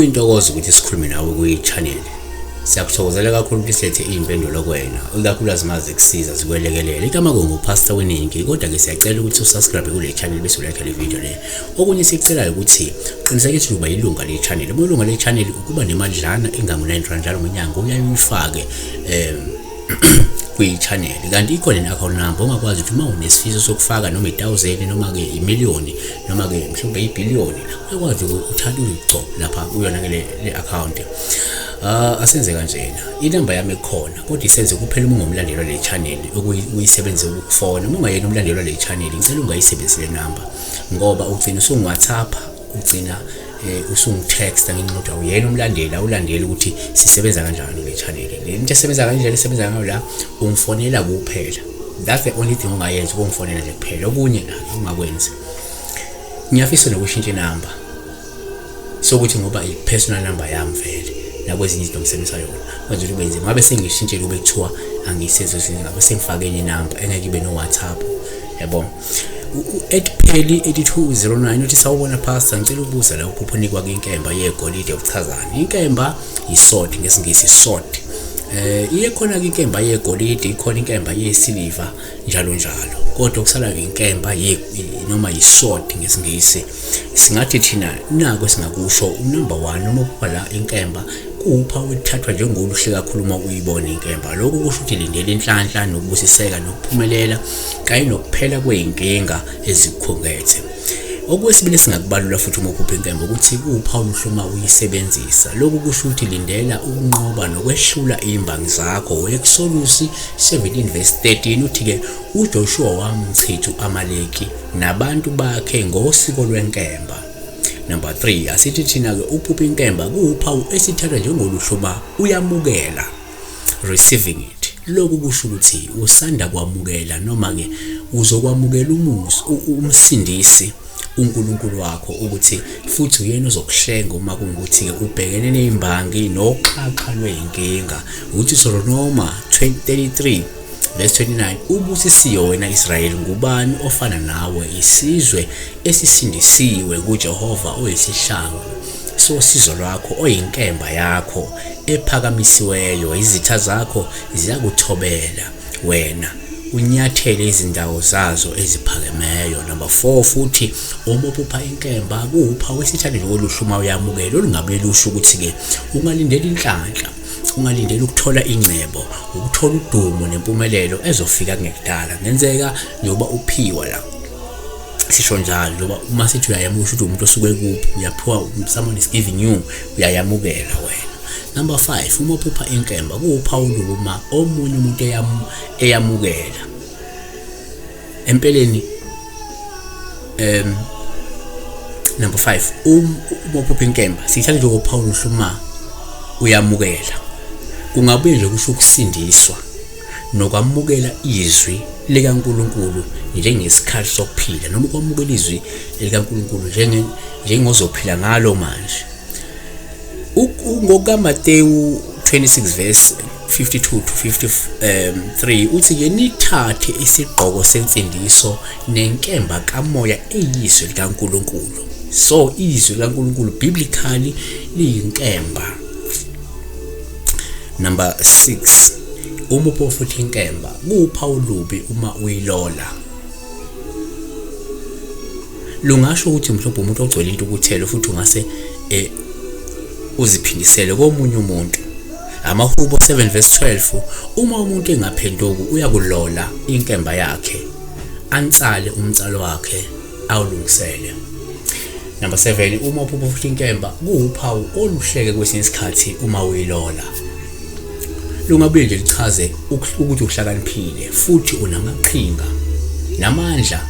Kuyintokozo ukuthi sikhulume nawe kwi-channel. Siyakuthokozela kakhulu ukuthi silethe iy'mpendulo kuwena, ikakhulukazi uma zikusiza zikwelekelela. Igama kunguPastor Weningi, kodwa-ke siyacela ukuthi usubscribe kule channel bese ulayikha le video le. Okunye esikucelayo ukuthi qinisekisa ukuthi uba yilunga le channel. Uma ulunga le channel ukuba nemadlana engangu-9 rand njalo ngenyanga uyaye uyifake kwi-channel, kanti ikhona ne-account number ongakwazi ukuthi uma unesifiso sokufaka noma i-1000 noma-ke imiliyoni noma-ke mhlawumbe ibhiliyoni, uyakwazi uthatha uyigco lapha kuyona-ke le account. Asenze kanjena, inamba yami ikhona kodwa isenze kuphela uma ungumlandeli wale channel ukuyisebenzisa ukufona. Uma ungayena umlandeli wale channel, ngicela ungayisebenzisi le number ngoba ugcina usungi-WhatsApp, ugcina usungitexta ngenxa yokuthi awuyena umlandeli, awulandeli ukuthi sisebenza kanjani kule channel. Le nto esebenza kanjani, esebenza ngayo la, ungifonela kuphela. That's the only thing ongayenza, ukungifonela nje kuphela, okunye ungakwenzi. Ngiyafisa nokushintsha inamba sokuthi ngoba i-personal number yami vele nakwezinye izinto ngisebenzisa yona, kwenza ukuthi kube nzima. Ngabe sengishintshile kube kuthiwa angiyisebenzisi, ngabe sengifake enye inamba engeke ibe no-WhatsApp, yabo. @Pheli 8209 uthi, "Sawubona Pastor, ngicela ukubuza la, uphupho unikwa inkemba yegolide uchazani?" Inkemba i-sword ngesiNgisi, sword. Iye khona ke inkemba yegolide, ikhona inkemba yesiliva, njalo njalo, kodwa kusala inkemba ye noma i-sword ngesiNgisi. Singathi thina nako singakusho, unumber 1, uma uphupha la inkemba kuwuphawu oluthathwa njengoluhle kakhulu uma uyibona inkemba. Lokhu kusho ukuthi lindela inhlanhla nokubusiseka nokuphumelela kanye nokuphela kwey'nkinga ezikukhungethe. Okwesibili esingakubalula futhi uma uphupha inkemba ukuthi kuwuphawu oluhle uma uyisebenzisa. Lokhu kusho ukuthi lindela ukunqoba nokwehlula iy'mbangi zakho. Exodus 17 verse 13 uthi-ke, "UJoshua wamchitha u-Amaleki nabantu bakhe ngosiko lwenkemba." Number 3, asithi thina-ke uphupha inkemba kuwuphawu esithathwa njengoluhle uma uyamukela, receiving it. Lokhu kusho ukuthi usanda kwamukela noma-ke uzokwamukela umusa, umsindisi uNkulunkulu wakho, ukuthi futhi uyena ozokuhlenga uma kungukuthi-ke ubhekene ney'mbangi noxhaxha lwey'nkinga. Ukuthi Deuteronoma 33 verse 29, "Ubusisiwe wena Israyeli, ngubani ofana nawe, isizwe esisindisiwe kuJehova, oyisihlangu sosizo lwakho, oyinkemba yakho ephakamisiweyo? Izitha zakho ziyakuthobela wena, unyathele izindawo zazo eziphakemeyo." Number 4 futhi, uma uphupha inkemba kuwuphawu esithathwa njengoluhle uma uyamukela, olungabe lusho ukuthi-ke ungalindela inhlanhla, ungalindela ukuthola ingcebo, ukuthola udumo nempumelelo ezofika kungekudala. Kungenzeka njengoba uphiwa la, sisho njalo, njengoba uma sithi uyayamukela ukuthi umuntu osuke kuphi, uyaphiwa, someone is giving you, uyayamukela wena. Number 5, uma uphupha inkemba kuwuphawu uma omunye umuntu eyamukela. Empeleni number 5, uma uphupha inkemba sithatha njengophawu oluhle uma uyamukela. Kungabuye nje kusho ukusindiswa nokwamukela izwi likaNkulunkulu njengesikhathi sokuphila, noma ukwamukela izwi likaNkulunkulu njengozophila ngalo manje. NgokukaMateyu 26 verse 52 to 53 uthi-ke, "Nithathe isigqoko sensindiso nenkemba kamoya eyizwi likaNkulunkulu." So izwi likaNkulunkulu biblically liyinkemba. Number 6, uma uphupha futhi inkemba kuwuphawu olubi uma uyilola. Lungasho ukuthi mhlawumbe umuntu ogcwele intukuthelo futhi ungase uziphindisele komunye umuntu. AmaHubo 7 verse 12, "Uma umuntu engaphenduki uyakulola inkemba yakhe, ansale umnsalo wakhe awulungisele." Number 7, uma uphupha futhi inkemba kuwuphawu oluhleke kwesinye isikhathi uma uyilola. Lungabuye nje lichaze ukuthi uhlakaniphile futhi unamaqhinga namandla,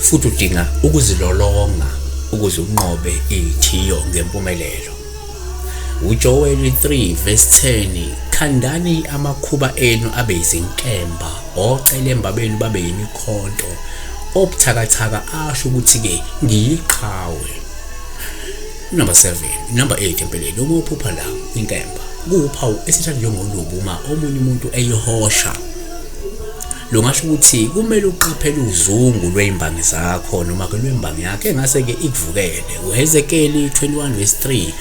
futhi udinga ukuzilolonga ukuze unqobe iy'thiyo ngempumelelo. UJoel 3 verse 10, "Khandani amakhuba enu abe izinkemba, ocelemba benu babe yimikhonto." Obuthakathaka asho ukuthi-ke ngiyiqhawe. Number 7, number 8 empeleni, uma uphupha la inkemba kuwuphawu esithatha njengolubi uma omunye umuntu eyihosha. Lungasho ukuthi kumele uqaphele uzungu lwey'mbangi zakho noma-ke lwembangi yakho engase-ke ikuvukele. UHezekeli 21 verse 3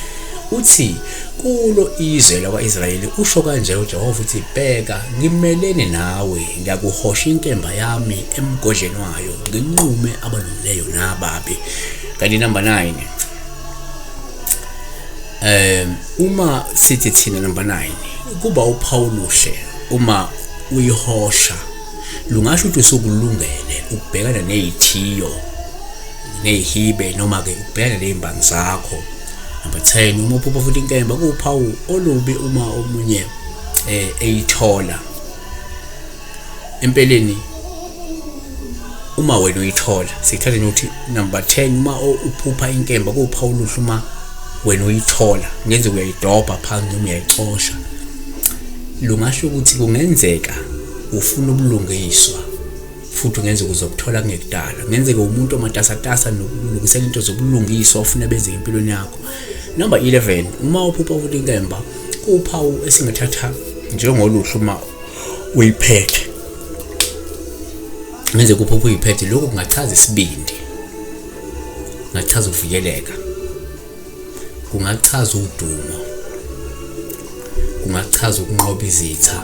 uthi kulo izwe lakwa-Israyeli usho kanje uJehova uthi bheka ngimelene nawe ngiyakuhosha inkemba yami emgodleni wayo nginqume abalungileyo nababi. Kanti number 9 uma sithi thina number 9 kuba uphawu luhle uma uyihosha lungasho ukuthi usukulungele ukubhekana nezithiyo nezihibe noma ke ukubhekana nezimbangi zakho. Number 10 uma uphupha futhi inkemba kuwuphawu olubi uma omunye eyithola. Empeleni uma wena uyithola sithathe nokuthi number 10 uma uphupha inkemba kuwuphawu oluhle uma wena uyithola kungenzeka uyayidobha phansi noma uyayixosha. Lungasho ukuthi kungenzeka ufuna ubulungiswa futhi kungenzeka uzobuthola kungekudala. Kungenzeka umuntu omatasatasa nokulungisela into zobulungiswa ofuna benze empilweni yakho. Number 11 uma uphupha futhi inkemba kuwuphawu esingathatha njengoluhle uma uyiphethe. Kungenzeka uphuphe uyiphethe, lokhu kungachaza isibindi, kungachaza ukuvikeleka, kungachaza udumo, kungachaza ukunqoba izitha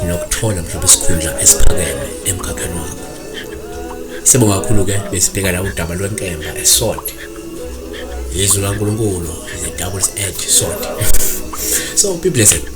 nokuthola mhlawumbe isikhundla esiphakeme emkhakheni wakho. Sibonga kakhulu-ke besibheka la udaba lwenkemba, a sword. Izwi likaNkulunkulu is a double edged sword. So be blessed.